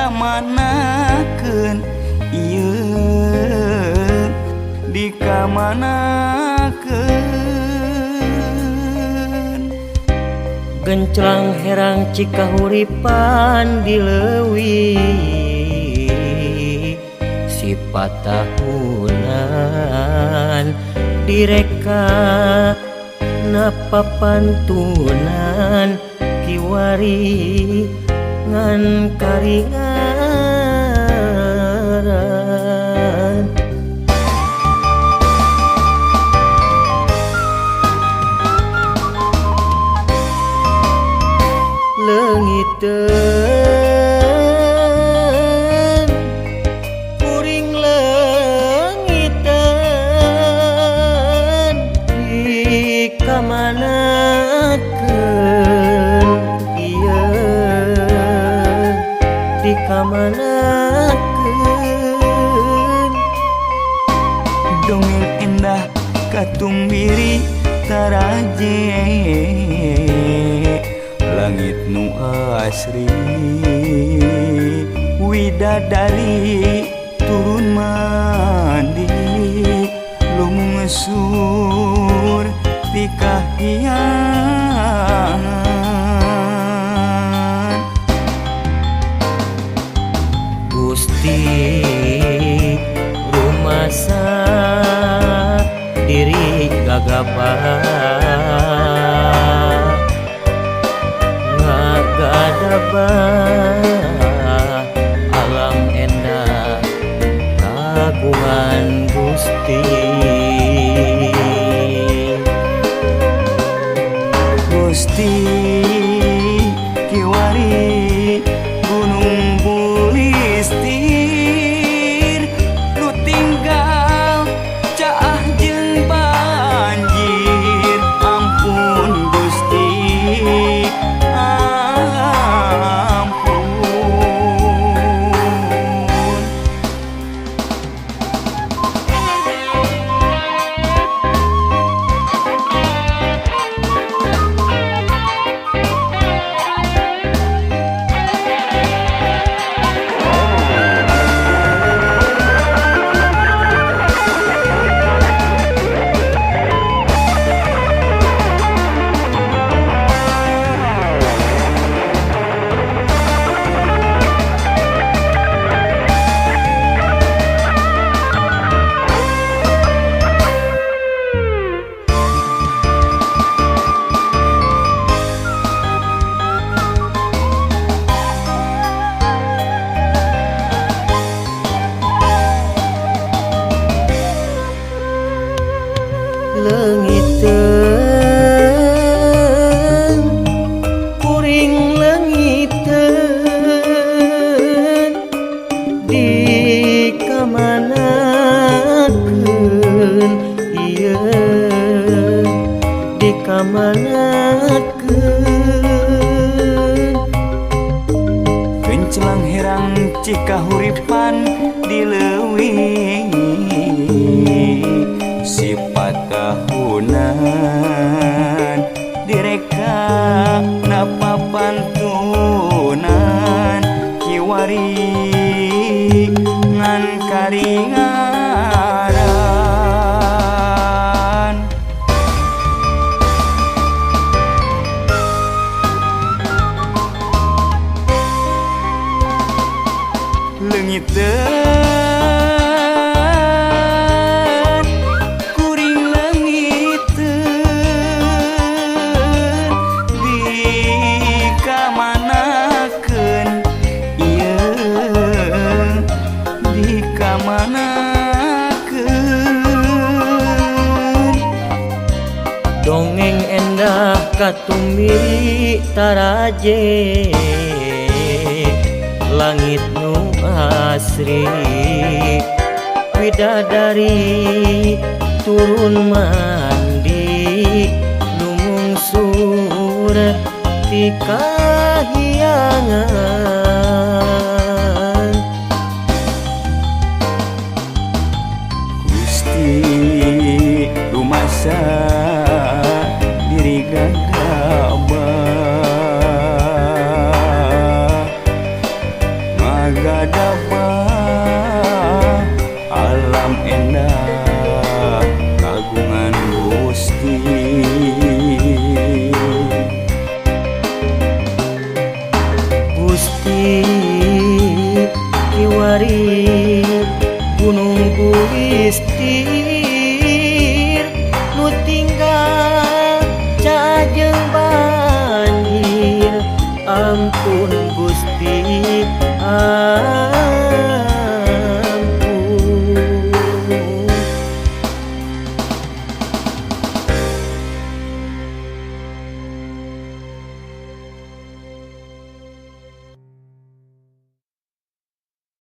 Dikamanakeun ieu, dikamanakeun. Genclang herang Cikahuripan di leuwi, sifat tahunan direka napa pantunan kiwari ngan karingaran. Leungiteun kuring, leungiteun, dikamanakeun ieu, dikamanakeun. Dongeng endah katumbiri taraje, langit nu asri, widadari turun mandi lungsur ti kahyangan. Gusti, rumasa diri gagabah ngagadabah alam endah kagungan Gusti. Gusti, kiwari Gunung Bulistir nu tinggal caah jeung banjir, ampun Gusti, ampun. Leungiteun kuring, leungiteun, dikamanakeun ieu, dikamanakeun. Genclang herang Cikahuripan di leuwi, sifat tahunan direka napa pantunan kiwari ngan karingaran. Leungiteun kuring, leungiteun, dikamanakeun ieu, dikamanakeun. Dongeng endah katumiri taraje, langit nu asri, widadari turun mandi lumungsur ti kahyangan. Gusti, rumasa diri gagabah.